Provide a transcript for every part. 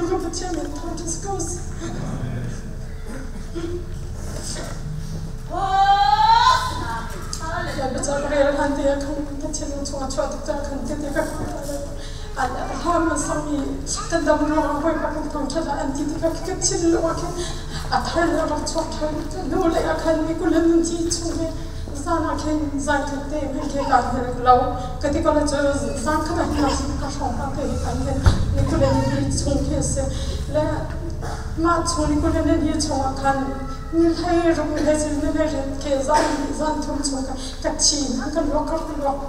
Ka Pathian in thangṭhat si ko seh. Biaca ka rel han te ah khan ka thinlung chung a chuah tuk caah khan tete ka hla hmasami kan dam ruangah Bawipa kan thangṭhat ah an ti tikah ka thinlung ah khin a thar in a rak chuak ṭhan. Hnu lei ah khan ni 20 le ni thi chung hi zan ah khin zan khat te hmanh khi kaa hngilh lo. Ka ti ko le cu zan khat ah hin ka hrawng hna te hi kan hin ni 20 le ni chung khi a si. Le mah chung ni 20 le ni chung ah khan ni hlei ruk ni hlei ni hlei riat khi zan zan thum chung ka thi hna kan ruak ka ruak.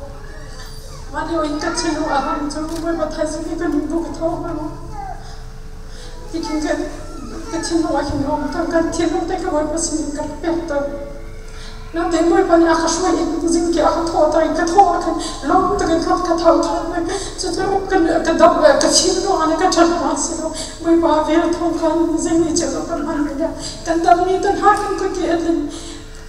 Mah lio in ka thinlung a ham cu Bawipa thaizing hi ka nu bu ka tho hnga maw? Ti khin ka thinlung ah hin um kan thinlung te ka Bawipa sin in ka rak pek tawn. Natein Bawipa nih a ka hruai i zingki a ka thawhter i ka thawh ah khan lawm tuk in ka tho ṭhan. Cucu ka dam ka fim ruangah le ka ṭhat ruangah si lo. Bawipa vel thawng khan zing ni cio kan hman rih le kan dammi kan ha kan kutke a tlin.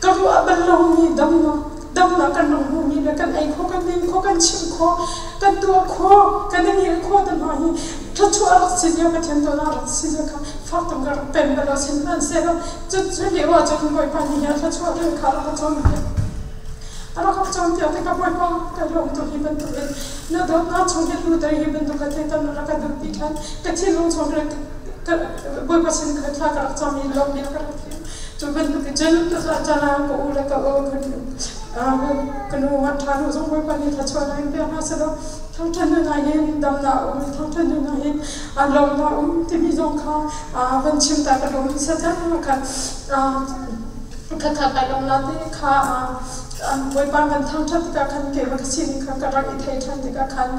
Ka ruah bal lomi damnak damnak kan rak hmuhmi le kan ei khawh, kan din khawh, kan chim khawh, kan tuah khawh, kan i ngilh khawh te hna hi thluachuah rak si zia Pathian dawtnak rak si zia kha fak tuk ka rak pem bal lo sihmanhsehlaw cu lio ah cun Bawipa nih hin thluachuah rel kha rak ka cawnpiak. A rak ka cawnpiak tikah Bawipa ka lawm tuk hi bantukin na dawtnak chung hi luter hi bantuk ka thei tam na rak ka duh ti khan ka thinlung chung Bawipa sin khan thla ka rak cam i lawmhnak ka rak thim. Cu bantuk cun caan ah ka u le ka u ka nu ṭha nu zong Bawipa nih thluachuah in pek hna sehlaw thangṭhat nun ah hin damnak a um i thangṭhat nun ah hin lawmnak a um timi zong kha van chim ta ka duh. Satan khan kha kai lawm la ti kha Bawipa kan thangṭhat tikah khan keimah ka sining kha ka rak i thei ṭhan tikah khan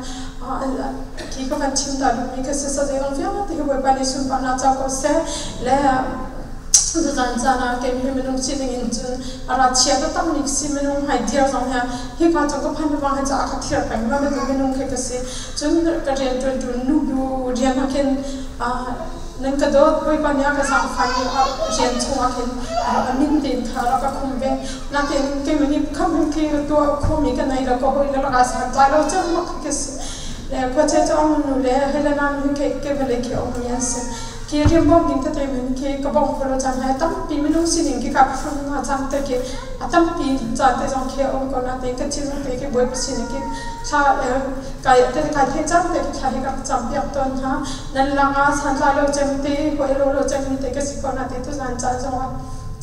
khi ka van chim ta duhmi ka si. Zeizong vialte hi Bawipa nih sunparnak co ko seh le Tuzan caan ah keimah hi minung sining in cun a ra chia taktak mi ka si. Minung hmai dir zong hi hika cu ka phan bang hi ca a ka thir peng ma bantuk minung khi ka si. Cun ka rian ṭuantu nubu rian ah khin nan ka dawt Bawipa nih a ka zaangfah i rian chungah khin a min tein kha rak ka khum ve. Nakin keimah nih kham hin khi ka tuah khomi ka nei lo ka hawi le rak aa santlai lo cem bak khi ka si. Le khuache cu ang nu le Helena nu hi ke vawlei khi a ummi an si. Khi rianbawm ding tete min khi ka bawmh khawh lo caan hai tampi minung sining khi ka hram na caan te khi a tampi caan te zong khi a um ko natein ka thinlung te khi Bawipa sining khi thla kai te kai theih caan te khi thla hi ka rak cam piak tawn hna. Nan lakah santlai lo cem te hawi lo lo cem mi te ka si ko natein tuzan caan zongah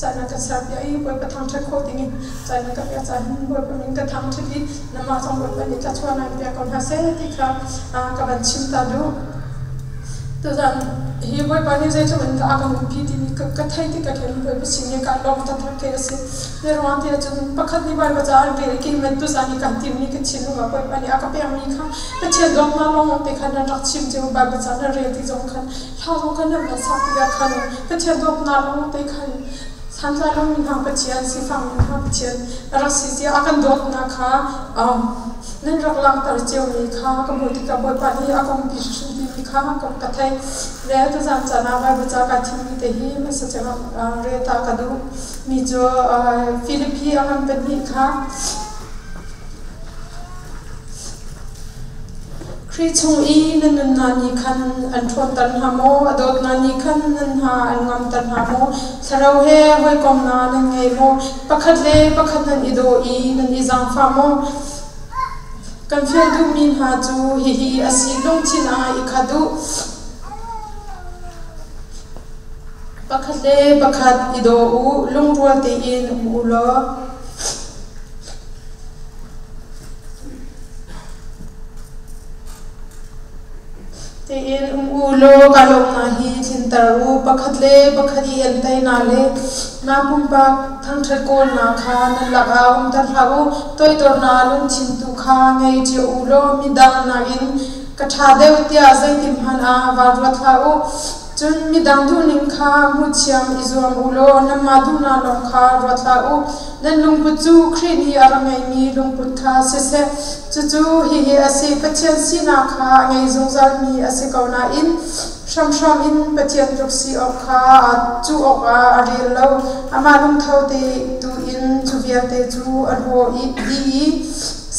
caan na ka ser piak i Bawipa thangṭhat khawh dingin caan na ka pek caan hin Bawipa min ka thangṭhat i namah zong Bawipa nih thluachuah naan pek ko hna seh ti kha ka van chim ta duh. Tuzan hi Bawipa nih zeitluk in dah a kan umpi timi ka theih tikah khin Bawipa sin i kaa lawm taktak khi a si. Zeiruang ti ahcun pakhat nih Baibal ca an rel i keimah tuzan i kan timmi ka thinlung ah Bawipa nih a ka pekmi kha Pathian dawtnak lawng te khan nan rak chim cio Baibal ca nan rel ti zong khan hla zong khan nan van sak tikah khan Pathian dawtnak lawng te khan santlai lomi hna Pathian sifakmi hna Pathian a rak si tiah a kan dawtnak kha nan rak langhter ciomi kha ka hmuh tikah Bawipa nih a kongpi hrimhrim timi kha ka theih. Le tuzan caan ah Baibal ca kaa thimmi te hi hmasa cem ah rel ta ka duh mi cu Filipi a ngan pahnih kha Khrih chung i nan nunnak nih khan an ṭhawnter hna maw? A dawtnak nih khan nan hna an ngamter hna maw? Thlarau he hawikomnak nan ngei maw? Pakhat le pakhat nan i daw i nan i zaangfah maw? Kan fial duhmi hna cu hihi a si: lungthin ah i khat u. Pakhat le pakhat i daw u, lungrual tein um u law. Tein um u law ka lawmhnak hi tlinter u. Pakhat le pakhat i entainak le mah pumpak thangṭhat kawlnak kha nan lakah umter hlah u. Toidornak lungthin tu kha ngei cio u law midang nakin ka ṭha deuh tiah zeitihmanh ah vaa ruat hlah u. Cun midang duhning kha hmuhthiam i zuam u law nanmah duhnak lawng kha ruat hlah u. Nan lungput cu Khrih nih a rak ngeihmi lungput kha siseh, cucu hihi a si, Pathian sinak kha a ngei zungzalmi a si ko nain hramhram in Pathian tluk si awk kha cuh awkah a rel lo. Amah lungtho te tu in cu vialte cu a hlaw dih i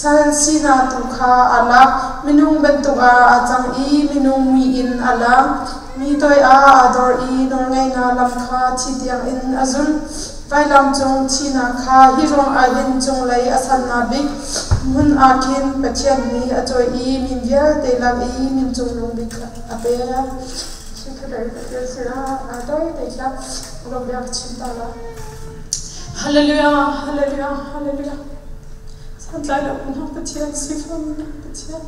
sal sinak tu kha aa lak. Minung bantuk ah aa cang i minung mui in a lang. Mi toi ah aa dor i nawlngeihnak lam kha thi tiangin a zulh. Vailam cung thihnak kha hi ruangah hin cunglei a sannak bik hmun ah khin Pathian nih a cawi i min vialte lak i min cungnung bik a pek. Hallelujah, hallelujah, hallelujah. Santlai lo na Pathian sifam na Pathian.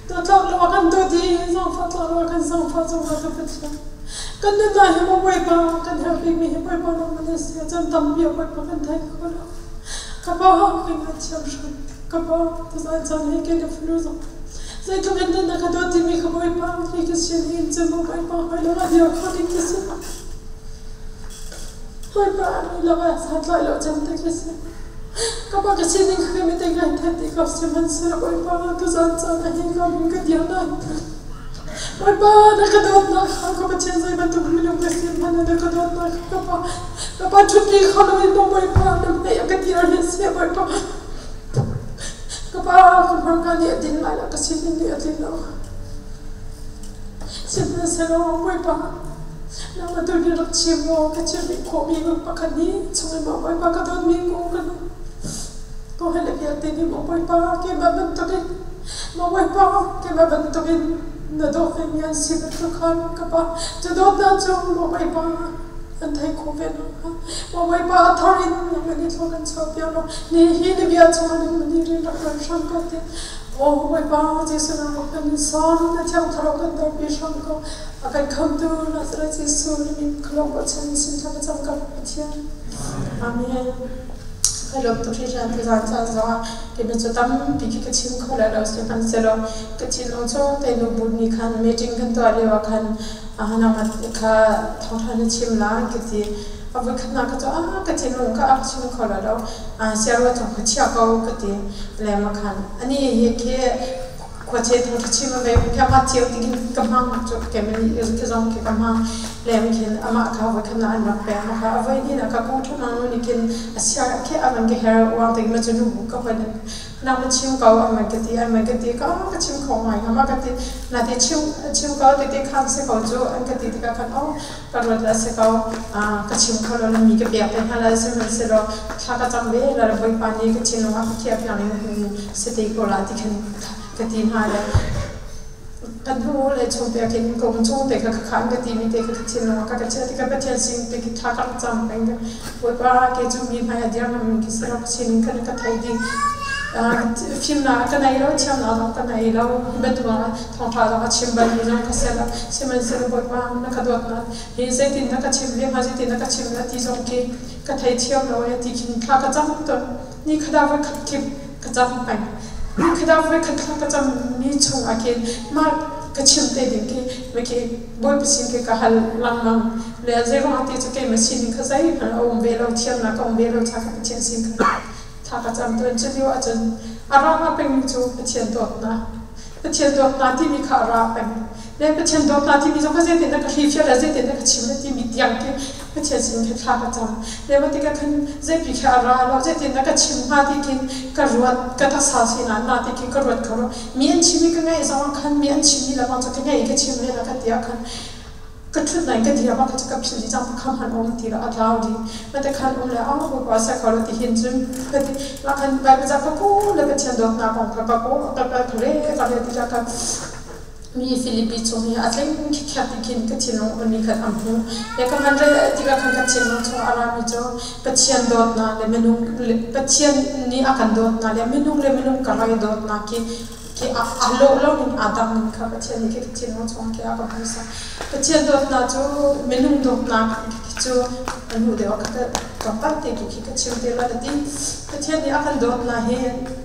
Dawtlak lo kan dawt i zaangfah tlak lo kan zaangfah zungzal ka Pathian. Kan nunnak hi maw Bawipa kan herh bikmi hi Bawipa nangmah na si caan tampi ah Bawipa kan thei kho lo. Ka pa kan ngaithiam hram. Ka pa tuzaan caan hi kei na fanu zong zeitluk in dah na ka dawt timi kha Bawipa hi ka sin in cu maw Bawipa hawi lo ah dir kho ding ka si. Bawipa mi lakah santlai lo cem te ka si. Ka pa ka sining kha ka mit ngai thet ti ko sihmanhsehlaw Bawipa tuzaan caan ah hi ka min ka dir lai. Bawipa na ka dawtnak kha ka Pathian zei bantuk minung ka si hmanh ah na ka dawtnak kha ka pa ka pa ṭhutpi kho loin maw Bawipa na hmai a ka dir hi si Bawipa. Ka pa ka hmurka nih a din lai lo ka sining nih a tlin lo. Sihmanhsehlaw Bawipa nangmah tu nih rak chim maw ka chim rih khawhmi pakhat nih chungin maw Bawipa ka dawtmi ko ka ko he le vialte nih maw Bawipa keimah bantukin maw Bawipa keimah bantukin na dawt vemi an si bantuk khan ka pa cu dawtnak cu maw Bawipa an thei kho ve nakhnga maw Bawipa a thar in nangmah nih thlaw kan chuahpiak law ni hi na bia chungah nangmah nih rian rak ṭuan hram ko ti Aw Bawipa Jesuh na rak kan sawm na Thiang Thlarau kan dorpi hram ko. A kan khamtu Nazareth Jesuh na min khalawm bochan sin thla ka cam ka Pathian. Amen. Ka lawm tuk hringhran tuzaan caan zongah kei cu tampi khi ka chim kho lai lo sihmanhsehlaw ka thinlung cu teinu bu nih khan meeting kan tuah lio ah khan nangmah kha thawngṭha na chim la an ka ti. A voikhatnak ka cu ah ka thinlung ka ak chim kho lai lo. Siarua zong kha chia ko ka ti. Leng ah khan ani hi khi khuache thong ka chim ve kha ma cio ti khin ka hmang cu ke mani ke zong khi ka hmang lem khin amah kha voi khat na an rak pek ma kha a voi ni na ka ku thu mang nu ni khin a siar khi aman ke her uang te ma chu nu ka hoi nang ma chim ko aman ka ti aman ka ti ka ka chim kho ngai nga ma ka ti na ti chim chim ko te te khan se ko chu an ka ti ti ka khan o ka ruat la si ko ka chim kho lo mi ka pek te hna lai sihmanhsehlaw thla ka cam ve la Bawipa nih ka thinlung ah ka khiah piak ning si te ko la ti khin ka ti hna le kan hnu le chung te khin ka um chung te kha ka khan ka ti mi te kha ka thinlung ah ka ka chia ti ka Pathian sin te khi thla ka rak cam peng Bawipa ke cu mi hmai a dir ngam mi khi si lo ka sining kha na ka thei ding fimnak ka nei lo thiamnak zong ka nei lo bantuk thawngṭha zong a chim balmi zong ka si lo. Sihmanhsehlaw Bawipa na ka dawtnak hi zeitin na ka chim ve hnga, zeitin na ka chim na ti zong khi ka theithiam lo ee ti khin thla ka cam tawn. Ni khat ah voikhat khi ka cam peng. Ni khat ah voikhat thla ka cammi chungah khin mah ka chim te ding khi khi Bawipa sin khi ka hal lengmang. Le zeiruangah ti cu keimah sining kha zeihmanh a um ve lo, thiamnak a um ve lo caah ka Pathian sin kha thla ka cam tawn. Cu lio ahcun a ra pengmi cu Pathian dawtnak Pathian dawtnak timi kha a ra peng. Le Pathian dawtnak timi zong kha zeitin dah ka hrifial le zeitin dah ka chim le timi tiang khi Pathian sin khin thla ka cam. Le mah tikah khan zeipi khi a ra lo, zeitin dah ka chim hnga ti khin ka ruat, ka taksa sinah na ti khi ka ruat kho lo. Mi an chim i ka ngaih zong ah khan mi an chimmi lamah cu ka ngaih i ka chim ve la ka ti ah khan ka ṭhut nain ka dir bak kha cu ka philh dih cang pakhat hmanh a um ti lo a tlau dih mate khan um le a Bawipa ser kho lo ti hin cun ka ti mah khan Bible ca ka kawl le Pathian dawtnak kong kha ka kawl ka ka ka re ka re ti ka mi Filipi chung hi a tling khikhiak ti khin ka thinlung uni khat am hmu le ka man re ti ka khan ka thinlung chung a rami cu Pathian dawtnak le minung Pathian nih a kan dawtnak le minung ka rai dawtnak khi khi a lawh lo ning aa dang ning kha Pathian nih khi thinlung chung khi a ka hmuhsak. Pathian dawtnak cu minung dawtnak cu a hnu deuh ah ka tlawmpal te khi ka chim te lai ti. Pathian nih a kan dawtnak hi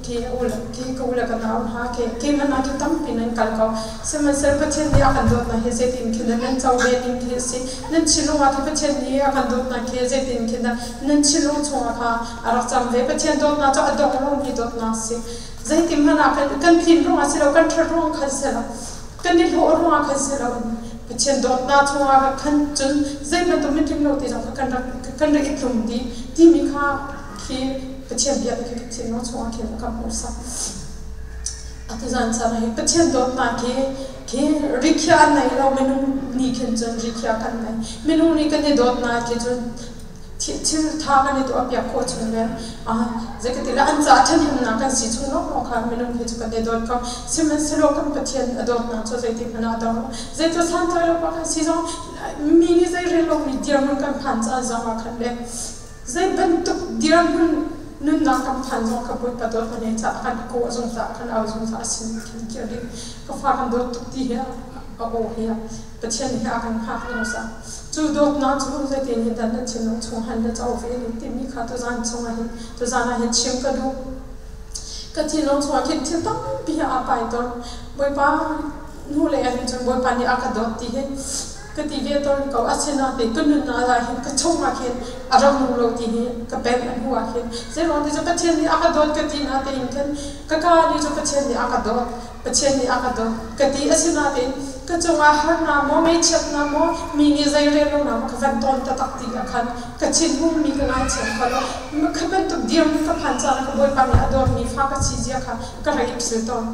khi ul khi ka u le ka nau hna khi keimah nak khi tampi nan kal ko. Sihmanhsehlaw Pathian nih a kan dawtnak hi zeitin khin nan co ve ning khi a si. Nan thinlung ah khi Pathian nih a kan dawtnak khi zeitin khin nan thinlung chungah kha a rak cam ve. Pathian dawtnak cu a dong lomi dawtnak a si. Zeitin hmanh ah kan kan tlin ruangah si lo, kan ṭhat ruang khan si lo, kan i hlawh ruangah khan si lo. Pathian dawtnak chungah khan cun zei bantuk mitling lo ti zong kha kan rak kan rak i tlum dih timi kha khi Pathian bia khi thinlung chungah khin a kan hmuhsak. Atu zan caan ah hi Pathian dawtnak hi Khi rikhiah an nei lo, minung nih khin cun rikhiah kan nei. Minung nih kan i dawtnak khi cun thil ṭha kan i tuahpiak khawh chung le zeikati le an caah ṭhahnemnak kan si chung lawnglawng kha minung hi cu kan i dawt ko. Sihmanhsehlaw kan Pathian a dawtnak cu zeitik hmanh ah a dong lo. Zeitluk santlai lo pa kan si zong mi nih zei rel lomi dirhmun kan phan caan zong ah khan le zei bantuk dirhmun nunnak kan phan zong kha Bawipa dawtnak he caah kan kawh zungzal kan au zungzal sin khin kir ding ka fa kan dawt tuk ti hi a aw hi Pathian he a kan hngak zungzal. Cu dawtnak cu zeitin hin dah na thinlung chung han na co ve ning timi kha tuzan chungah hin tuzan ah hin chim ka duh. Ka thinlung chungah khin thil tampi aa pai tawn. Bawipa hnulei ah hin cun Bawipa nih a ka dawt ti hi ka ti ve tawn ko. Asinain ka nunnak ah hin ka chungah khin a rak nung lo ti hi ka pemh a hnu ah khin. Zeiruang ti cu Pathian nih a ka dawt ka ti natein khin ka kaa nih cu Pathian nih a ka dawt. Pathian nih a ka dawt ka ti. Asinain ka cungah harnak maw, ngaihchiatnak maw, mi nih zeirel lonak maw ka van tawn taktak ti ah khan ka thinhungmi ka ngaithiam kho lo. Kha bantuk dirhmun ka phan caan ah ka Bawipa nih a dawtmi fa ka si zia kha ka rak i phil tawn.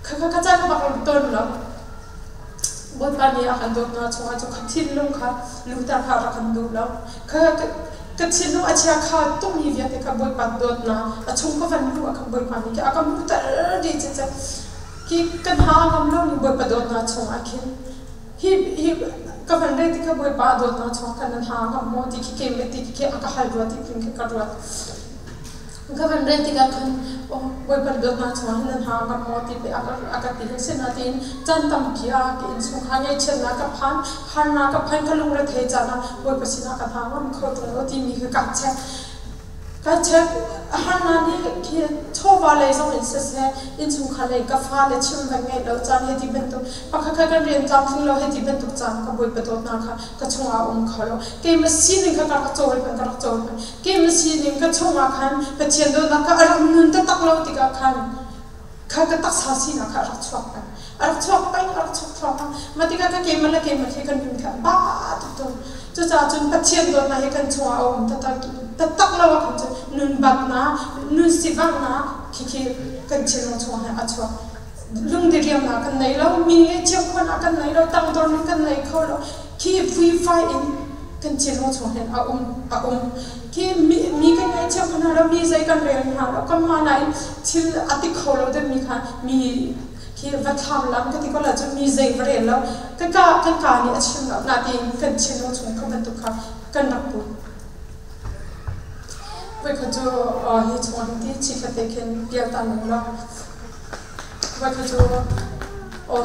Khakha ka can bak tawn lo. Bawipa nih a kan dawtnak chungah cu ka thinlung kha luter kha rak kan duh lo. Kha ka thinlung a chia kha tukmi vialte kha Bawipa dawtnak a chung ka van luh ah khan Bawipa nih a ka hmuhter dih cicek. Khi kan ha ngam lo ning Bawipa dawtnak chungah khin hi hi ka van rel tikah Bawipa dawtnak chungah khan nan ha ngam maw ti khi keimah ti khi a ka hal rua ti khin ka ruat. Ka van rel tikah khan Bawipa dawtnak chungah hin nan ha ngam maw ti a ka ti. Asinain caan tampi ah ka innchungkhar ngaihchiatnak ka phan, harnak ka phan, ka lungrethei caan ah Bawipa sinah ka hna ngam kho ṭung lo timi kha kaa check. Ka check. Harnak nih khi chawva lei zong in siseh, innchungkhar lei ka fale chim van ngeih lo caan hei ti bantuk, pakhat khat kan rian tlamtling lo hei ti bantuk caan ka Bawipa dawtnak kha ka chungah a um kho lo. Keimah sining kha ka rak cawl peng, ka rak cawl peng. Keimah sining ka chungah khan Pathian dawtnak kha a rak nun taktak lo tikah khan kha ka taksa sinak kha a rak chuak peng. A rak chuak peng, a rak chuak thluahmah. Mah tikah ka keimah le keimah khi kan nun kha a ba tuk tawn. Cucaah cun Pathian dawtnak hi kan chungah a um taktak taktak lo ahkhan cun nun batnak, nun sivanghnak khikhi kan thinlung chungah hin a chuak. Lungdiriamnak kan nei lo, mi ngaihchiam khawhnak kan nei lo, tangdorning kan nei kho lo. Khi vuivai in kan thinlung chung hin a um a um. Khi mi, mi kan ngaihchiam kho hna lo, mi zei kan rel hna lo, kanmah nain thil a ti kho lo deuhmi kha mi khi va thlam lam ka ti ko la cun mi zei va rel lo. Kan ka kan ka nih a chim lo natein kan thinlung chung kha bantuk kha kan rak put. Voikhat cu hi chung hin ti chikhat te khin pial ta ning law voikhat cu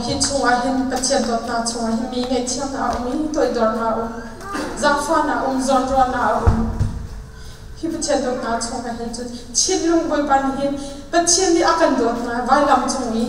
hi chungah hin Pathian dawtnak chungah hin mi ngaihthiamnak a um i toidornak a um, zaangfahnak a um, zawnruahnak a um. Hi Pathian dawtnak chungah hin cun thinlung Bawipa nih hin Pathian nih a kan dawtnak vailam cung i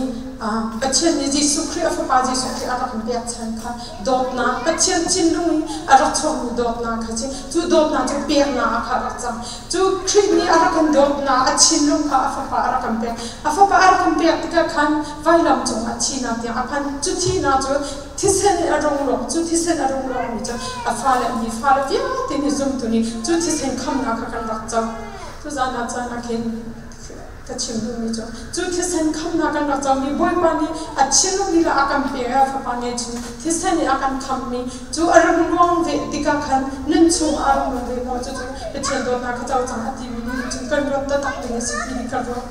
Pathian nih Jesuh Khrih a Fapa Jesuh Khrih a rak kan pekchan kha dawtnak Pathian thinlung i a rak chuakmi dawtnak kha si. Cu dawtnak cu peknak ah kha a rak cang. Cu Khrih nih a rak kan dawtnak a thinlung kha a Fapa a rak kan pek. A Fapa a rak kan pek tikah khan vailam cungah thihnak tiang a phan. Cu thihnak cu thisen in a rung luang. Cu thisen a rung luangmi cu a fale mi fale vialte nih zumtu nih cu thisen khamnak kha kan rak co. Cu zan ah caan ah khin ka chim duhmi cu cu thisen khamnak kan rak comi Bawipa nih a thinlung lila a kan pek i a Fapa ngeihchun thisen nih a kan khammi cu a rung luang ve tikah khan nun chung ah a rung luang ve maw cucu Pathian dawtnak kha co cang a timi nih cun kan ruat taktak ding a si ti hi ka ruat.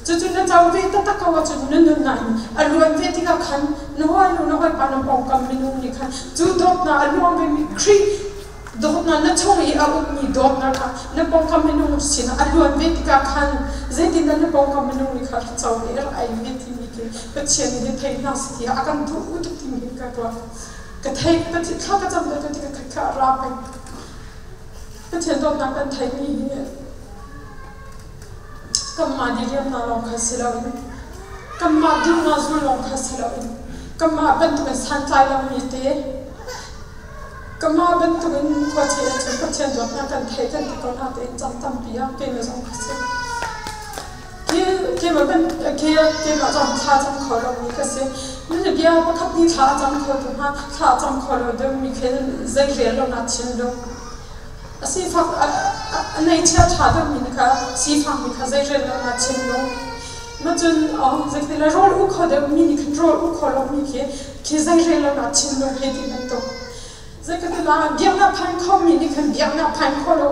Cucu na co ve taktak ko ahcun na nunnak in a luan ve tikah khan na hawinu na hawipa na pawngkam minung nih khan cu dawtnak a luang vemi Khrih Dawtnak na chung i a ummi dawtnak kha na pawngkam minung sinah a luan ve tikah khan zeitindah na pawngkam minung nih kha rak co ve, rak ei ve timi khi Pathian nih thei hna seh tiah a kan duh tuk timi hi ka ruah. Ka thei, Pathian thla ka cam ka ti ka kha a ra peng. Pathian dawtnak kan theihmi hi kanmah diriamnak lawng kha si loin kanmah duhnak zul lawng kha si loin kanmah bantukin santlai lomi te Kamah bantukin khuachia cu Pathian dawtnak kan theih kan ti ko hna tein caan tampi ah keimah zong ka si. Keimah keimah zong thla cam kho lomi ka si. Na bia pakhat nih thla a cam kho tu hnga thla a cam kho lo deuhmi khi zei rel lo na thinlung. A sifak a neihchia ṭha deuhmi nih kha sifakmi kha zei rel lo na thinlung. Ma cun zei la rawl u kho deuh mi nih khan rawl u kho lo mi khi khi zei rel lo na thinlung he ti bantuk. Zei ka ti la biaknak phan kho mi nih khan biaknak phan kho lo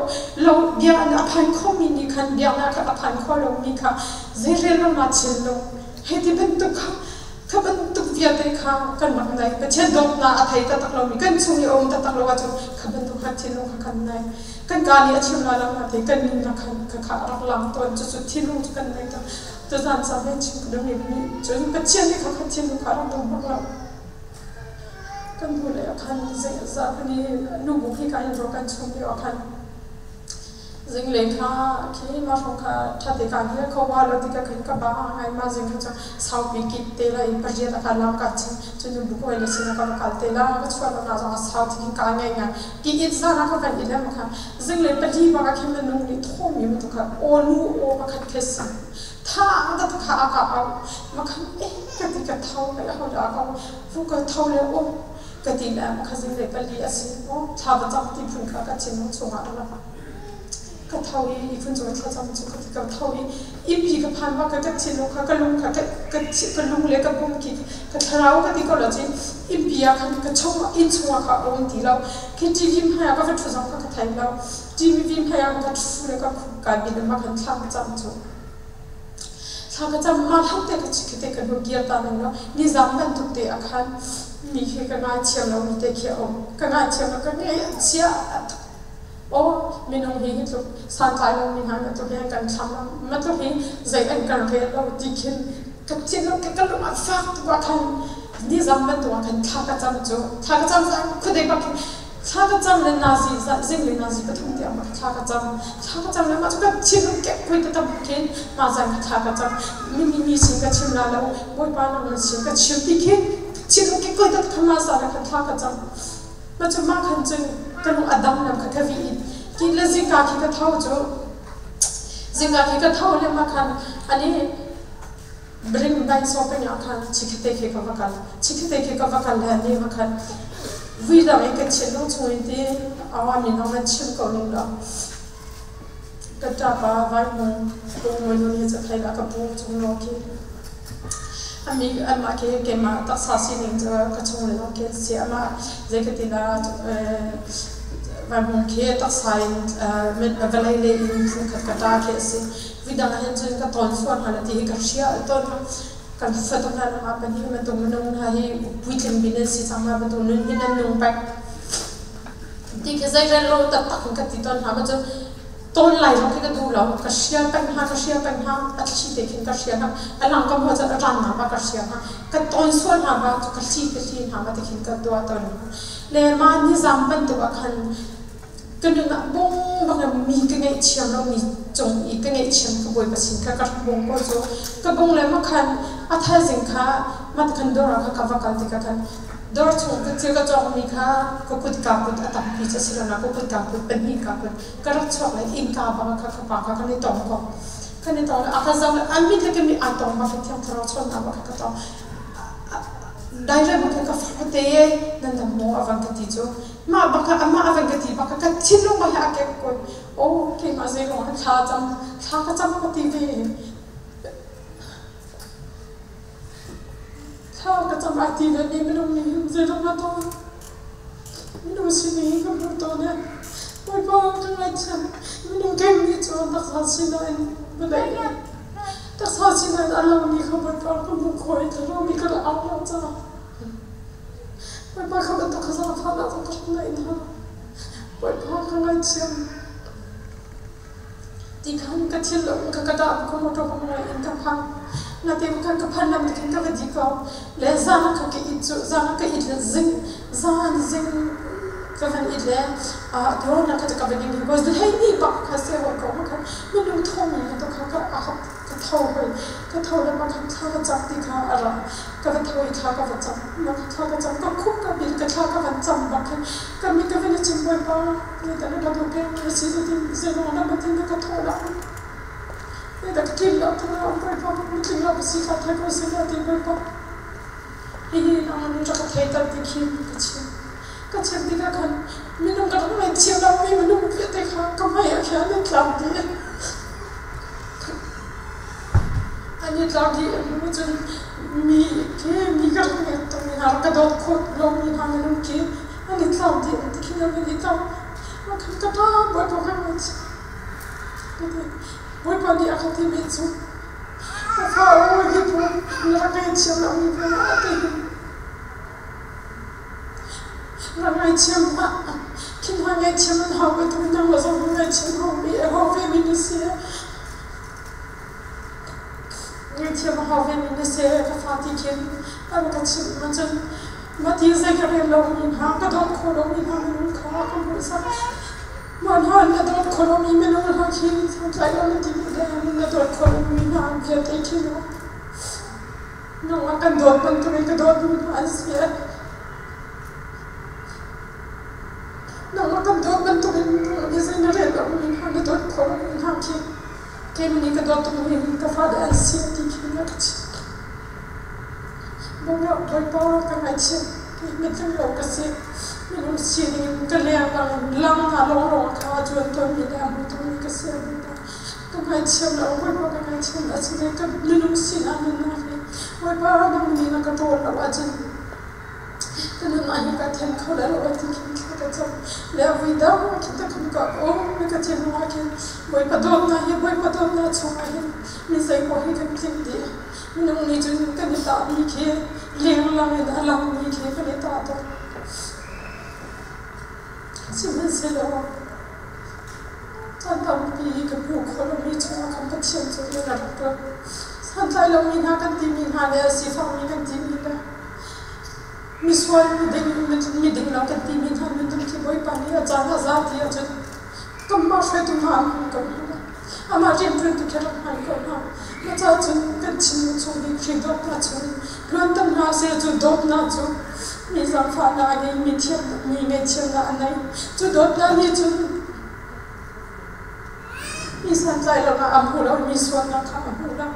lo biaknak phan kho mi nih khan biaknak kha a phan kho lo mi kha zei rel lo na thinlung he ti bantuk kha kha bantuk vialte kha kan rak nei. Pathian dawtnak a thei taktak lomi kan chung i a um taktak lo ahcun kha bantuk kha thinlung kha kan nei. Kan kaa nih a chim lai lo nain kan nunnak khan khakha a rak lang tawn. Cucu thinlung cu kan nei tawn. Tuzaan caan he chim ka duhmi nih cun Pathian nih khakha thinlung kha a rak duh bak lo. Kan hnulei ah khan zeizah kan i nubu hi ka in rawl kan chum lio ah khan Zinglei kha khi mah hrawng kha ṭhate kaan hi kho wa lo tikah khin ka ba ngai. Mah zing kha cu saupi kip te la in pariat a ka lam ka chim. Cun nu bu hawi le sinah ka va kal te la. Ka chuah lo na zong a sau ti khin kaa ngei ngai. Ki it zan ah ka van i lem kha zinglei pali bak ah khin minung nih thawmi bantuk kha aw nu aw pakhat khi si. Tha ta kha a ka au. Ma khan eh ka ti ka tho kai ho dah ka vu ka tho le aw ka ti le kha zinglei pali a si. Aw thla va cam ti phun kha ka thinlung chungah a rak. Ka tho i ihkhun cung i thlacam cu ka ka tho i innpi ka phan bak ka ka thinlung kha ka lung kha ka ka ka lung le ka pum ki ka thlarau ka ti ko lo cun innpi ah khan ka chung inn chungah kha a um ti lo. Khi TV hmai ah ka va ṭhu zong kha ka thei lo. TV hmai ah ka ṭhu le ka khup kai bil ma khan thla ka cam cu thla ka cam ma hlan te ka khi te ka hnu kir ta ning lo nizam bantuk te ah khan mi khi ka ngaithiam lo mi te khi a um ka ngaithiam lo ka ngaih a chia. Aw, minung hi hi tluk santlai lomi hna bantuk hi an kan thlam lo. Matluk hi zei an kan rel lo ti khin ka thinlung ka lung a fak tuk ah khan nizam bantuk ah khan thla ka cam cu. Thla ka cam zan khuadei bak khin thla ka cam le nazi zing le nazi pathum tiang bak thla ka cam. Thla ka cam le mah cu ka thinlung kek kui ta tam khin mah zan kha thla ka cam. Mi mi sin ka chim la lo, Bawipa nang na sin ka chim ti khin thinlung kek kui ta khan mah zan ah khan thla ka cam. Mah cu mah khan cun ka lung a dam lam kha ka vih i ki le zingka khi ka tho cu zingka khi ka tho le mah khan ani bring bain shopping ah khan chikhite khi ka va kal chikhite khi ka va kal le ani va khan vui dang i ka thinlung chung in ti awa min ong an chim ko ning lo ka ṭapa vai hmung kung mui nun hi cu thei la ka pu chung lo khi Ami anmah khi keimah taksa sining cu ka chung le zong khi an si. Amah zei ka ti dah vaihmung khi taksa in vawlei lei in phunkhat ka ṭa khi a si. Vidang ah hin cun ka tawn fawn hna ti hi ka hria tawn. Kan fatuk hna nangmah pahnih bantuk minung hna hi puitling bin an si cang hna bantuk nun hin an nung peng. Ti khi zeirel lo taktak in ka ti tawn hna. Ma cun tawn lai zong khi ka duh lo. Ka hrial peng hna, ka hrial peng hna, a thli te khin ka hrial hna. A lang ka hmuh cun a ran hna ba ka hrial hna. Ka tawn sual hna ba cu ka hli ka hli hna ma ti khin ka tuah tawn hna. Le mah nizam bantuk ah khan ka nun ah bung bak in mi ka ngaihthiam lo mi cung i ka ngaihthiam ka Bawipa sin kha ka rak bung ko cu. Ka bung le ma khan a thaizing kha mat khan dawr ah kha ka va kal tikah khan Dawr chung ka thil ka cawkmi kha ka kut kaa put a tampi cu a si lo na ka kut kaa put pahnih kaa put ka rak chuak le innka bang kha ka pa kha kan i tong ko. Kan i tong le a ka zoh le a mit le ka mit aa tong bak i thiang thlarau chawnnak bak ka tong. Dairep bak ka farte nan dam maw a van ka ti cu. Mah bak amah a van ka ti bak ka thinlung bak hi a kek ko. Oh keimah zei ruang ah thla cam thla ka cam ka ti ve. Thla ka cam ai ti ve mi minung nih hin zeidah na tuah? Minung sining hi ka hmu tawn i Bawipa ka ngaithiam. Minung kengmi cu taksa sinain vawlei nih taksa sinain a lomi kha Bawipa ka hmuh khawh i thlarau ka rak au lo caah Bawipa kha bantuk kha zaangfahnak zong ka rak ngeih hna. Bawipa ka ngaithiam. Ti khan ka thinlung ka ka dah ka motor ka ngai in ka phang. Natin khan ka phan lam khin ka va di ko. Le zan ah kha ka it cu zan ah ka it le zing zan zing ka van it le a na kha ka va ding ko hei ni bak kha se hoi ko ma khan minung thong mi to kha ka a ka tho hoi ka tho le ma khan thla ka cam ti kha a ra ka va tho i thla ka va cam ma kha thla ka cam ka khup ka bil ka thla ka van cam bak khan ka mi ka van i chim Bawipa ni ta na ka duh peng mi si ti zeilong na matin na ka tho la ni ta ka tlin lo tu na Bawipa mi tling lo ka si kha thai ko si la ti Bawipa hihi nang nu ka thei tar ti khi ka chim ka chim tikah khan minung ka rak ngai thiam lo mi minung vialte kha ka hmai ah khan an tlang ti. An i tlak dih hnu cun mi khi mi ka rak ngeih tukmi hna rak ka dawt khawh lomi hna minung khi an i tlak dih an ti khi an i tlak. Khan ka ṭa Bawipa ka ngaihchih. Ka ti. Bawipa nih a ka timi cu ka fa aw hi bu na rak ngaithiam lomi bu a ti. Rak ngaithiam hlah. Khi hna ngaithiam an hau bantuk in nangmah zong na ngaithiam hau ve a hau vemi na si. Ngaithiam a hau vemi na si ka fa ti khin an ka chimh ahcun mah ti zei ka rel lomi hna ka dawt khawh lomi hna minung kha ka hmuhsak. Mah hna na dawt khawh lomi minung hna khi santlai lo na ti duh deng na dawt khawh lomi hna vialte khi mu. Nangmah kan dawt bantuk in ka dawtmi hna an si. Nangmah kan dawt bantuk in mi zei na rel lomi hna na dawt khawh lomi hna khi keimah nih ka dawt tukmi ka fale an si ti khi na ka chimh. Bawipa ka ngaihchih mitling lo ka si. Minung sining in ka leng lang hna lawnglawng kha cuan tawnmi le a hmu tukmi ka si. Ka ngaithiam lo, Bawipa ka ngaithiam lo. Asinain ka minung sinah nunnak hi Bawipa nang nih na ka ṭawl lo ahcun ka nunnak hi ka then kho lai lo ti khin thla ka cam. Le a vui dang khin ta khin ka um ka thinlung ah khin Bawipa dawtnak hi Bawipa dawtnak chungah hin mi zeipaoh hi kan tling dih. Minung nih cun kan i tahmi khi lenglang in a langmi khi kan i tah tuk. Sihmanhsehlaw caan tampi ka hmuh khawh lomi chungah khan Pathian cu rian a rak ṭuan. Santlai lomi hna kan timi hna le sifakmi kan timi le misual miding miding lo kan timi hna minung khi Bawipa nih a caan a za ti ahcun kanmah hruaitu hna an hman ko hna. Amah rianṭuantu khi rak hman ko hna. Mah caah cun kan Chinnu chung hi Khrih dawtnak chung luanter hna seh cu dawtnak cu mi zaangfahnak a ngei, mi thiam mi ngaihchiatnak a nei. Cu dawtnak nih cun mi santlai lo ah a hmu lo, mi sualnak kha a hmu lo.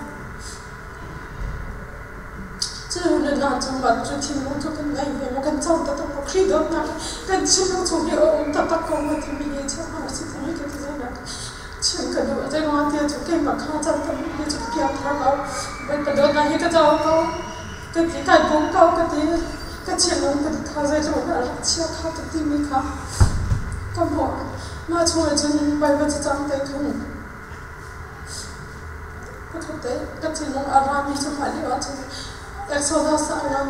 Cu nunnak cu mah cu thinlung cu kan ngei ve maw, kan co taktak maw, Khrih dawtnak kan thinlung chung hi a um taktak ko maw timi hi cheuhra a si timi ka ti zawn chim ka duh. Zeiruang tiah cu keimah kha caan tampi cu ka piangthar ko. Bawipa dawtnak hi ka co ko. Ka ti kai pum ko ka ti. Ka thinlung ka kha zeitluk in a rak chia kha ka timi kha ka hmuh. Mah chungah cun Baibal cacang te khan Pakhat te ka thinlung a rami cu mah lio ahcun Exodus ah ngan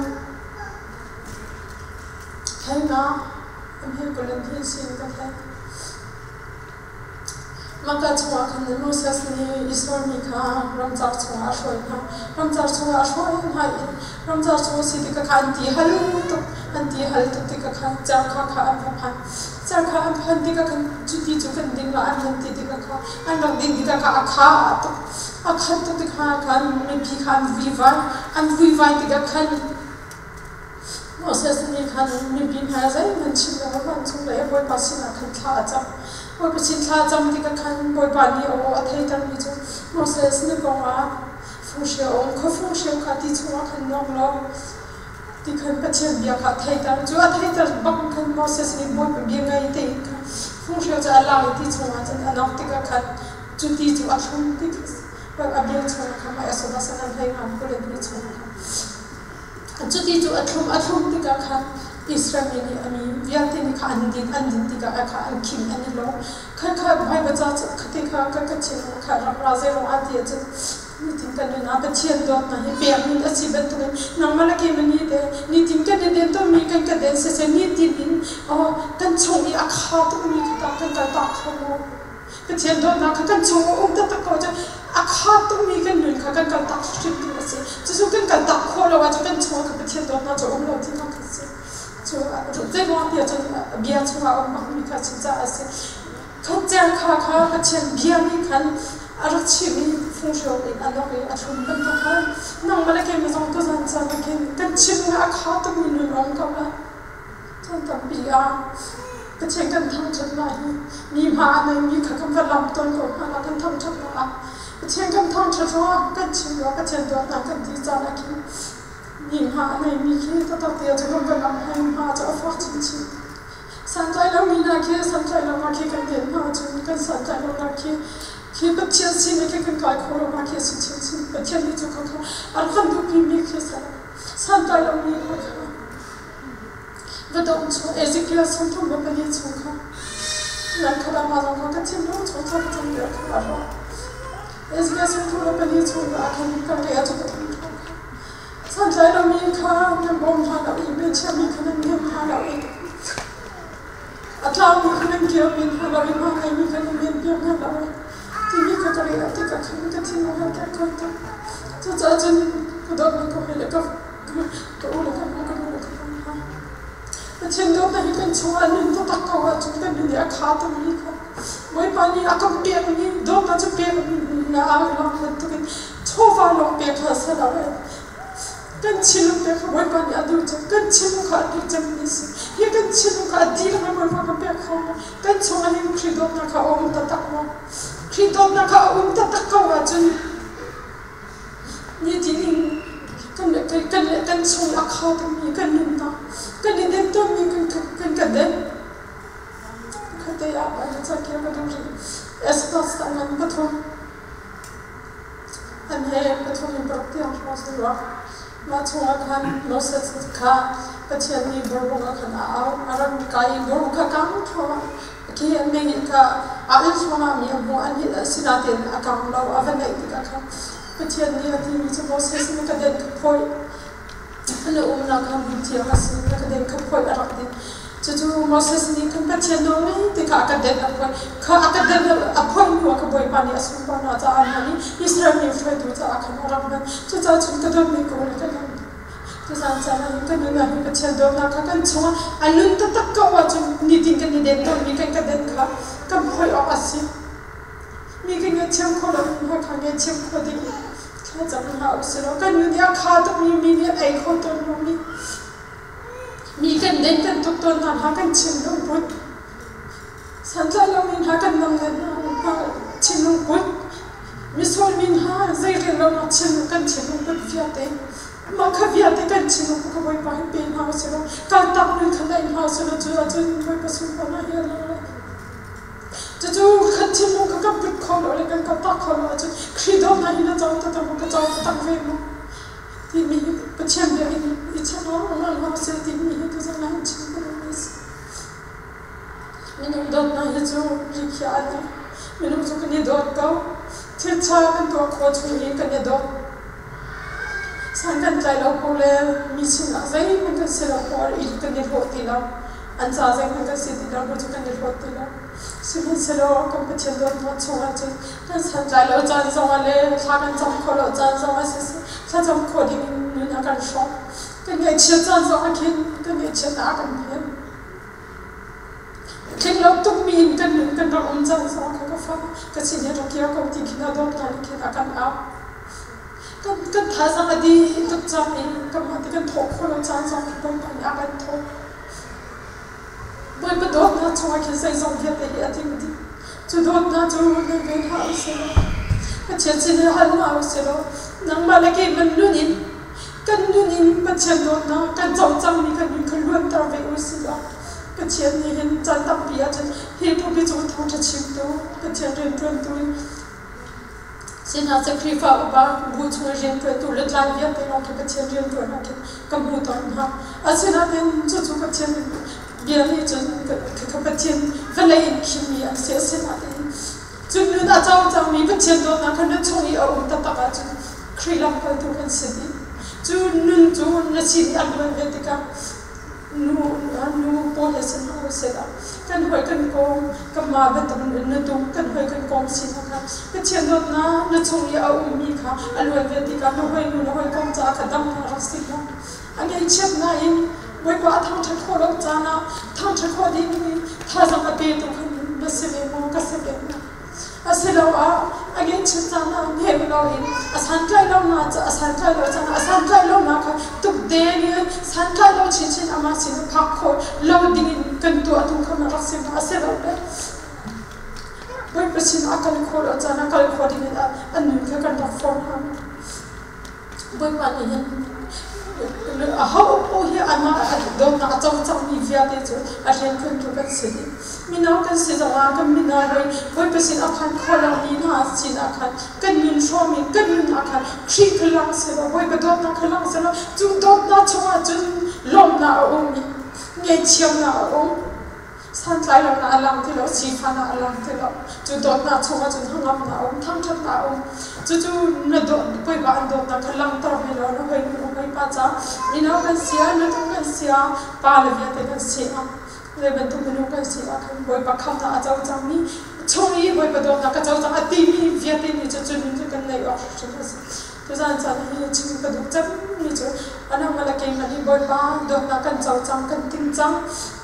theinak an he kulin hi sin ka thei. Maka chungah khan Moses nih Israel mi kha ramcar chungah a hruai hna. Ramcar chungah a hruai hna i ramcar chung a si tikah khan an ti hal tuk an ti hal tuk tikah khan cerkha kha an va phan. Cerkha an phan tikah khan cuti cu kan ding la an van ti tikah kha an rak din tikah kha a kha tuk a khat tuk tikah khan mipi kha an vuivai an vuivai tikah khan Moses nih khan mipi hna zeihmanh chim lo a vancung le Bawipa sinah khan thla a cam. Bawipa sin thla a cam tikah khan Bawipa nih a aw a theitermi cu Moses na pawngah funghreu a um kho funghreu kha ti chungah khan nawk law ti khan Pathian bia kha a theiter. Cu a theiter bak khan Moses nih Bawipa bia ngai tein khan funghreu cu a lak i ti chungah cun a nawk tikah khan cu ti cu a thlum ti kha a bia chungah khan mah Exodus an hlei nga 22 chungah khan Cuti cu a thlum a thlum tikah khan Israel mi nih a mi vialte nih kha an din an din tikah kha an khim an i lawm. Kha kha Baibal ca cu khate kha ka ka thinlung kha rak ra zeiruang ah ti ahcun nitin kan nun ah Pathian dawtnak hi pek nun a si bantukin nangmah le keimah nih teh nitin kan i den tawnmi kan ka den siseh nitin in kan chung i a kha tukmi kha tah kan kaltak kho maw? Pathian dawtnak kha kan chung a um taktak ko ahcun a kha tukmi kan nun kha kan kaltak hrim ding a si. Cucu kan kaltak khawh lo ahcun kan chungah khan Pathian dawtnak cu a um lo tinak kha a si. Cu zeiruang ti ahcun bia chungah a um bakmi kha a si caah a si. Kha cer kha kha Pathian bia nih khan a rak chim i funghreu in a nok i a thlum bantuk khan nangmah le keimah zong tuzan caan ah khin kan chim ah a kha tukmi nun a um ko lai. Caan tampi ah Pathian kan thangṭhatnak hi mi hma a neimi kha kan va lam tawn ko hna la kan thangṭhatnak ah Pathian kan thangṭhat ruangah kan chim ruangah Pathian dawtnak kan ti caan ah khin mi hma a neimi khi taktak te ah cun kan va lam hna i hma cu a fak chinchin. Santlai lomi hna khi santlai lonak khi kan den hna ahcun kan santlai lonak khi Khi Pathian sin i khi kan kai kho lo ma khi a si chinchin. Pathian nih cu kha kha a rak kan duhpimi khi a si. Santlai lomi kha kha va dong chung Ezekiel 34 chung kha nan kha dang ma zong kha ka thinlung chung kha ka cam lio kha a ruah. Ezekiel 34 chung ah khan kan re a cu ka thum kha. Santlai lomi kha nan bawm hna lo i bia mi kha nan nem hna lo i a tlaumi kha nan kirpi hna lo i hma ngeimi kha nan menpiak hna lo i timi kha ka rel tikah khan ka thinlung a kek ko tuk. Cucaah cun ka dawtmi ka hawi le ka ka u le ka nu ka nu le ka pa hna Pathian dawtnak hi kan chungah nun taktak ko ahcun kan nun hi a kha tukmi kha Bawipa nih a kan pekmi dawtnak cu pek na a lang bantukin chawva lawng pek hlah seh law kan thinlung te kha Bawipa nih a duh cem kan thinlung kha a duh cemmi a si. Hi kan thinlung kha a dihlak in Bawipa kan pek kho maw? Kan chungah hin Khrih dawtnak kha a um taktak maw? Khrih dawtnak kha a um taktak ko ahcun nitin in kan kan kan chung a kha tukmi kan nunnak kan i den tawnmi kan kan kan den khatte ah Baibal ca kia ka duh rih. Espas ngan pathum An he pathum in paruk tiang hrawng si rua. Mah chungah khan Moses kha Pathian nih bawlung ah khan a au. A rak kai i bawlung kha kang thluahmah. Khi an mei nih kha a il thluahmah mi a hmuh. An hit asinain a kang lo. A va naih tikah khan Pathian nih a timi cu Moses nih ka den ka phawih. Na umnak kha hmun thiang a si, na ka den kha phawih a rak ti. Cucu Moses nih khan Pathian nawl ngei ti kha a ka den a phawih. Kha a ka den a phawih hnu ah ka Bawipa nih a sunparnak caah an hman i Israel mi hruaitu caah khan a rak hman. Cucaah cun ka dawtmi ka u le ka nau, tuzaan caan ah hin kan nun ah hin Pathian dawtnak kha kan chungah a nun taktak ko ahcun nitin kan i den tawnmi kan ka den kha kan phawih awk a si. Mi kan ngaihthiam khawh lo mi hna kha ngaihthiam khawh ding in thlacam hna usih law kan nun i a kha tukmi mi nih an ei kho tawn lomi mi kan den kan tuk tawn hna hna kan thinlung put santlai lomi hna kan namnet hna thinlung put misual mi hna zeirel lonak thinlung kan thinlung put vialte mah kha vialte kan thinlung put kha Bawipa hi pe hna usih law kaltak nun kha naih hna usih law cu ahcun Bawipa sunparnak hi a lang lai. Cucu kan thinlung kha kan put kho lo le kan kaltak kho lo ahcun Khrih dawtnak hi na co taktak maw ka co taktak ve maw timi hi Pathian bia in i check lengmang hna usih timi hi tuzan ah hin chim ka duhmi a si. Minung dawtnak hi cu rikhiah an um. Minung cu kan i dawt ko. Thil ṭha kan tuah khawh chung i kan i dawt. San kan tlai lo ko le mi sinah zeihmanh kan si lo ko i kan i hlawh ti lo. An ca zeihmanh kan si ti lo cu kan i hlawt ti lo. Sihmanhsehlaw kan Pathian dawtnak chungah cun kan santlai lo caan zongah le thla kan cam khawh lo caan zongah siseh thlacam khawh dingin nun a kan hrawmh. Kan ngaihchiat caan zongah khin kan ngaihchiatnak a kan hnemh. Tling lo tukmi in kan nun kan rak um caan zongah kha ka fa ka sin hi rak kir ko ti khin a dawtnak nih khin a kan au. Kan kan thazaang a dih tuk cang i kanmah ti kan thawh khawh lo caan zong khi Bawipa nih a kan thawh. Bawipa dawtnak chungah khin zeizong vialte hi a tling dih. Cu dawtnak cu nei ve hlah usih law, Pathian sin i hal hna usih law, nangmah le keimah nun in kan nun in Pathian dawtnak kan co cangmi kan nun kha luanter ve usih law, Pathian nih hin caan tampi ahcun hi bupi cung thawngṭha chimtu, Pathian rianṭuantu in Sihmanhsehlaw Khrihfa upa bu chung i rianṭuantu le tlai vialte lawng khi Pathian rianṭuan ah khin ka hmu tawn hna. Asinain cucu Pathian bia nih cun khakha Pathian vawlei in khimmi an si. Asinain cun nun a co cangmi Pathian dawtnak kha na chung i a um taktak ahcun Khrih lamkaltu kan si dih. Cu nun cu na sin i a luan ve tikah nu nu pawl he sin hna usih law kan hawi kan kawm kanmah bantuk na tuk kan hawi kan kawm sinak kha Pathian dawtnak na chung i a ummi kha a luan ve tikah na hawi nu na hawikom caah kha damnak rak si hlah. A ngaihchiatnak in Bawipa a thangṭhat khawh lo caan ah thangṭhat khawh ding in thazaang a petu kha na si ve maw ka si ve maw? Asiloah a ngeihchun caan ah hnem loin a santlai lonak a santlai lo caan a santlai lonak kha tukden in santlai lo chinchin amah sin a phak khawh lo dingin kan tuah tu kha rak si hna asilole Bawipa sin a kal khawh lo caan ah kal khawh dingin a nun kha kan rak forh hna. Bawipa nih hin Aho paoh hi anmah dawtnak a co cangmi vialte cu a rianṭuantu kan si dih. Mino kan si zongah kan mino hawi Bawipa sin a phan kho lomi hna sinah khan kan nun hrawm in kan nun ah khan Khrih kha lang sehlaw Bawipa dawtnak kha lang sehlaw cu dawtnak chungah cun lawmhnak a um i ngaihchiatnak a um. Santlai lonak a lang ti lo, sifahnak a lang ti lo. Cu dawtnak chungah cun hnangamnak a um, thangṭhatnak a um. Cucu na dawt, Bawipa an dawtnak kha langhter ve law na hawi nu hawipa ca mino kan si ah, nutung kan si ah, pa le vialte kan si ah, zei bantuk minung kan si ah khan Bawipa khamnak a co cangmi chung i Bawipa dawtnak ka co cang a timi vialte nih cu nun cu kan neih awk hrimhrim a si. Tuzaan caan hi chim ka duh cemmi cu anangmah le keimah nih Bawipa dawtnak kan co cang, kan ting cang.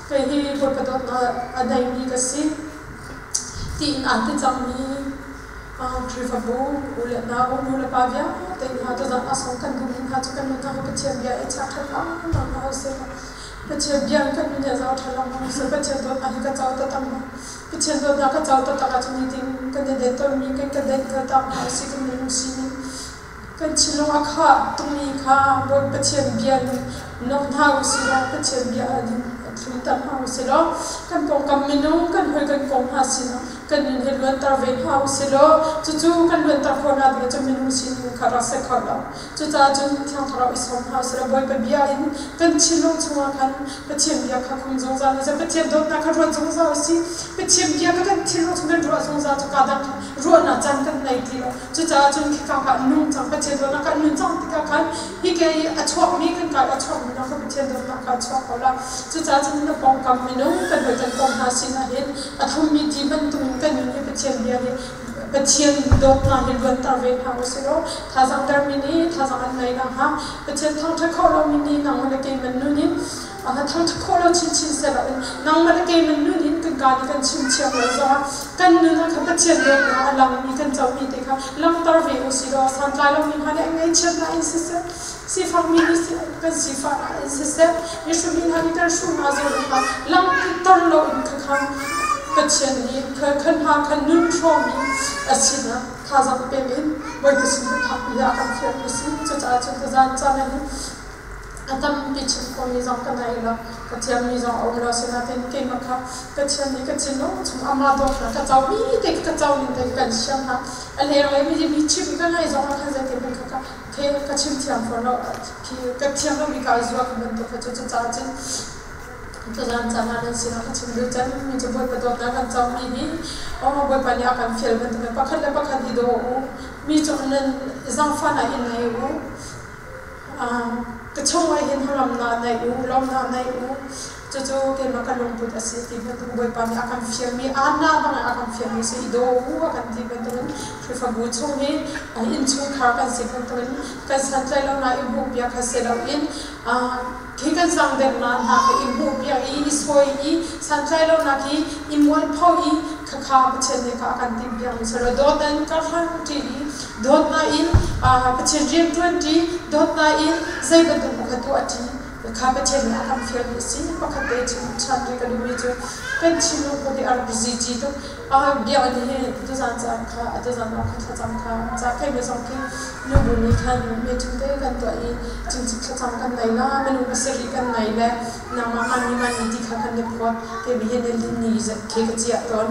Kei hi Bawipa dawtnak a neimi ka si tiin aa ti cangmi Khrihfabu u le nau, nu le pa vialte hna tuzaan ah sawm kan duhmi hna cu kan nunnak hi Pathian bia i chiah ṭhat lengmang hna usih. Pathian bia in kan nun hi a zau ṭhan lengmang usih. Pathian dawtnak hi ka co taktak maw? Pathian dawtnak ka co taktak ahcun nitin kan i den tawnmi kan ka den kaltak hna usih kan minung sining kan thinlung a khah tukmi kha Bawi Pathian bia in nok hna usih law Pathian bia a thlunter hna usih law kan pawngkam minung kan hawi kan kong hna sinah kan nun hi luanter ve hna usih law cucu kan luanter khawh hna ding ahcun minung sining kha rak si kho lo. Cucaah cun Thiang Thlarau i sawm hna usih law Bawipa bia in kan thinlung chungah khan Pathian bia kha khum zungzal usih. Pathian dawtnak kha ruat zungzal usih. Pathian bia kha kan thinlung chung kan ruah zungzal cu kaa dang kha ruahnak caan kan nei ti lo. Cucaah cun khika kha an nung cang. Pathian dawtnak kha an nun cang tikah khan hika i a chuakmi kan ka i a chuakmi lawng kha Pathian dawtnak kha a chuak ko lai. Cucaah cun na pawngkam minung kan hawi kan kong hna sinah hin a thlummi ti bantukin kan nun hi Pathian bia nih Pathian dawtnak hi luanter ve hna usih law thazaang dermi nih thazaang an ngei nakhnga Pathian thangṭhat khawh lomi nih nangmah le keimah nun in thangṭhat khawh lo chinchin seh in nangmah le keimah nun in kan kaa nih kan chim thiam lo zongah kan nun ah khan Pathian dawtnak a langmi kan comi te kha langhter ve usih law santlai lomi hna nih an ngaihchiatnak in siseh sifakmi nih kan sifahnak in siseh mihrumi hna nih kan hruhnak zawn kha langhter loin khakha Pathian nih khan hna khan nun hrawmi a sinah thazaang pek in Bawipa sin kan phakpi hi a kan fialmi si. Cucaah cun tuzaan caan ah hin a tampi chim khawhmi zong ka nei lo, ka thiammi zong a um lo. Sinain keimah kha Pathian nih ka thinlung chung amah dawtnak ka comi te ka co ning te kan siam hna. A lenglei mi mi chim ka ngaih zong ah khan zeitin hmanh kha ka chim thiam fawn lo. Khi ka thiam lomi ka zuak bantuk kha cu cucaah cun tuzaan caan ah nan sinah ka chim duh cang mi cu Bawipa dawtnak kan comi hi aw Bawipa nih a kan fial bantukin pakhat le pakhat i daw u, mi cung nan zaangfahnak in nei u, ka chungah hin hnangamnak nei u, lawmnak nei u. Cucu keimah ka lungput a si ti bantuk Bawipa nih a kan fialmi Anna bangin a kan fialmi si i daw u a kan ti bantukin Khrihfabu chung hi innchungkhar kan si bantukin kan santlaih lonak i hmuhpiak kha si loin khi kan zaangdernak hna kha i hmuhpiak i i sawi i santlai lonak hi i mualpho i khakha Pathian nih kha a kan timhpiakmi si lo. Dawtnak in karhlang ṭi i dawtnak in Pathian rianṭuan ṭi, dawtnak in zei bantuk paoh kha tuah ṭi kha Pathian nih a kan fialmi a si. Pakhat te chim ṭhan rih ka duhmi cu kan Chinlung put hi a rak zici tuk. Biakinn hi tuzaan caan kha tuzaan ah kha thlacam kha ca kheimi zong khi nubu nih khan meeting te kan tuah i cingcik thlacam kan nei la minung pasarih kan nei le nangmah mani mani ti kha kan i phawt kemi hi ni ni khi ka ciah tawn.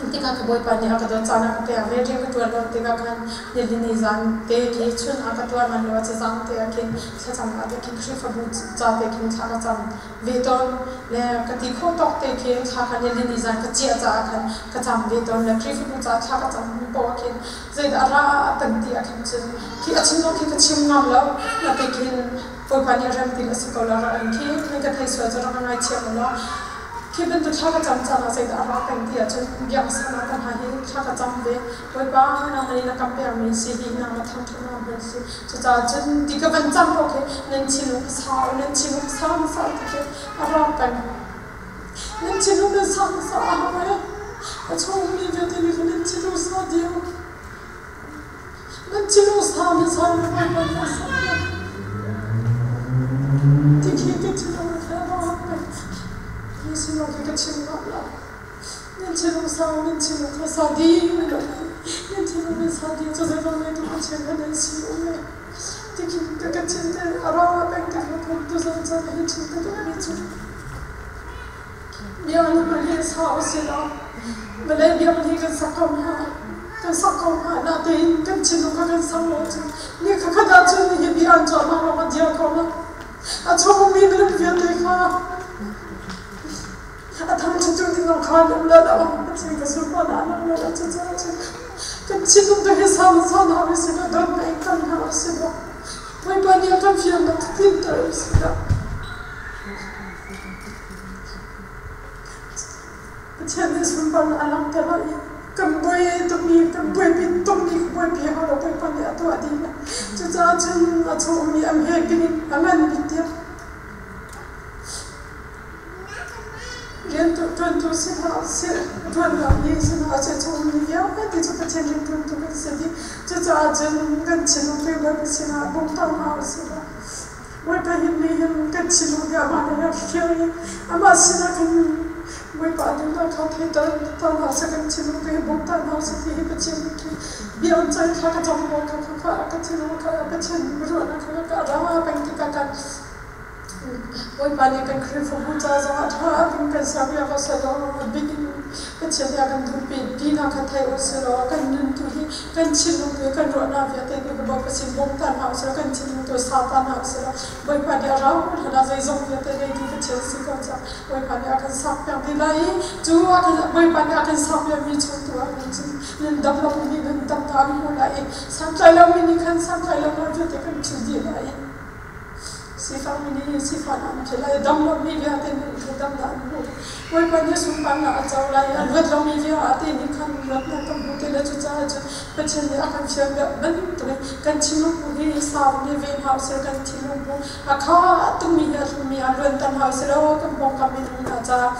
Tikah ka bawipa nih a ka dawt caan a ka pek ve rian ka ṭuan lo tikah khan nilini zan te khi chun ah ka tuar man lo a cazang te ah khin thlacam ah te khin Khrihfabu ca te khin thla ka cam ve tawn le ka ti khawh tawk te khi thla kha nilini zan ka ciah caah khan ka cam ve tawn le Khrihfabu caah thla ka cam hnu paoh ah khin zeidah a ra kan ti ah khin cun khi a chim zong khi ka chim ngam lo na te khin Bawipa nih rem ti a si ko la ra in khi nan ka thei sual cu rak ka ngaithiam u law khi bantuk thla ka cam caan ah zeidah a ra peng ti ahcun biaksan ah ka hna hi thla ka cam ve. Bawipa nangmah nih na ka pekmi si hi nangmah thangṭhatnak hmun si. Cucaah cun ti ka van cam ko khi nan thinlung ka sau, nan thinlung ka sau hmasa ti khi a ra peng. Nan thinlung nan sau hmasa a hau e. A chungmi vialte nih khan nan thinlung sau dih u. Nan thinlung sau hmasa na Bawipa nih a sak lai. Ti khi ka thinlung a kha a peng. Nan sinah khi ka chim ngam lo. Nan thinlung sau, nan thinlung kha sau dih lo. Nan thinlung nan sau dih cu zeizong ngeitu Pathian kha nan si um e. Tikhin ka ka thin te a ra peng te kha kan tuzan caan hi chim ka duhmi cu bia na hman hi sa usih law vawlei biakinn hi kan sak ko hna kan sak ko hna natein kan thinlung kha kan sak lo cun ni khatkhat ahcun hi bia an tuahnak lawng a dir ko la a chung ummi minung vialte kha a thangṭhattu ding zong kha an um lo lo Pathian ka sunparnak an um lo lo cucaah cun kan thinlung tu hi sau sau hna usih law dawtnak in kal hna usih law Bawipa nih a kan fialnak kha tlinter usih law Pathian nih sunparnak a langhter lo i kan buai tukmi kan buaipi tukmi ka buaipi hau lo Bawipa nih a tuah dih lai cucaah cun a chung ummi a hme bik in a ngan bik tiang Rianṭuantu si hlah seh, ṭuannak si hlah seh, chungmi vialte cu Pathian rianṭuantu kan si dih. Cucaah cun kan thinlung cu Bawipa sinah bawmter hna u sih law Bawipa hin nih hin kan thinlung hi amah nih a hrial i amah sinah kan Bawipa duhnak kha theiter hna seh, kan thinlung tu hi bawmter hna u sih ti hi Pathian nih khin bia an caih thla ka cam ko kha kha ka thinlung kha Pathian ruahnak kha ka ra peng tikah kan Bawipa nih kan Khrihfabu ca zongah ṭha in kan serpiak u seh law a bik in Pathian nih a kan duhpi tinak kha thei u sih law kan nun tu hi kan thinlung tu hi kan ruahnak vialte tu hi Bawipa sin bawmta hna u sih law kan thinlung tu sauta hna u sih law Bawipa nih a rau hlan ah zeizong vialte ngeitu Pathian si ko caah Bawipa nih a kan sakpiak dih lai i cu a kan Bawipa nih a kan sakpiakmi chung tu ah hin cun nun dam lomi nih nun damnak an hmuh lai i santlai lomi nih khan santlai lonak vialte kan philh dih lai i Sifakmi nih sifahnak an philh lai i dam lomi vialte nih khan damnak an hmuh. Bawipa nih sunparnak a co lai i a luat lomi vialte nih khan luatnak kan hmu ti le cucaah cun Pathian nih a kan fial bantukin kan thinlung bu hi sau nih ve hna usih kan thinlung bu a kha tukmi hi a hlummi ah luanter hna usih law kan pawngkam minung hna caah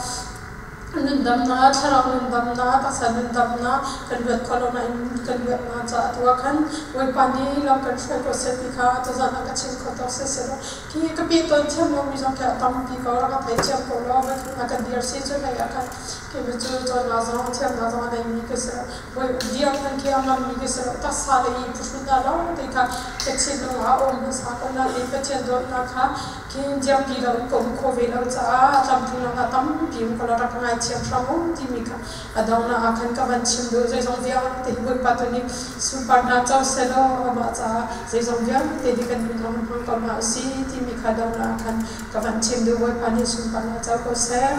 nundamnak, thlarau nundamnak, taksa nundamnak kan luat kho lo nain kan luatnak caah tu ah khan Bawipa nih lam kan hruai ko seh ti kha tuzan ah ka chim kho tawk seh seh law khi ka pi tawn thiam lomi zong khi a tampi ko rak ka thei thiam ko law voikhat ka dir si cu hlei ah khan khi cu cawnnak zong thiamnak zong a neimi ka si lo Bawi dir hmanh khi a ngammi ka si lo taksa le i phuhrun hna lo ti kha ka thinlung ah a um hmasa ko nain Pathian dawtnak kha Khi dirpi lo in ka um khawh ve lo caah tlamtling lo hna tampi um ko la rak ka ngaithiam hram u timi kha a donghnak ah khan ka van chim duh. Zeizong vialte hi Bawipa tu nih sunparnak co sehlaw amah caah zeizong vialte hi kan nun hmang ko hna u si timi kha donghnak ah khan ka van chim duh. Bawipa nih sunparnak co ko seh.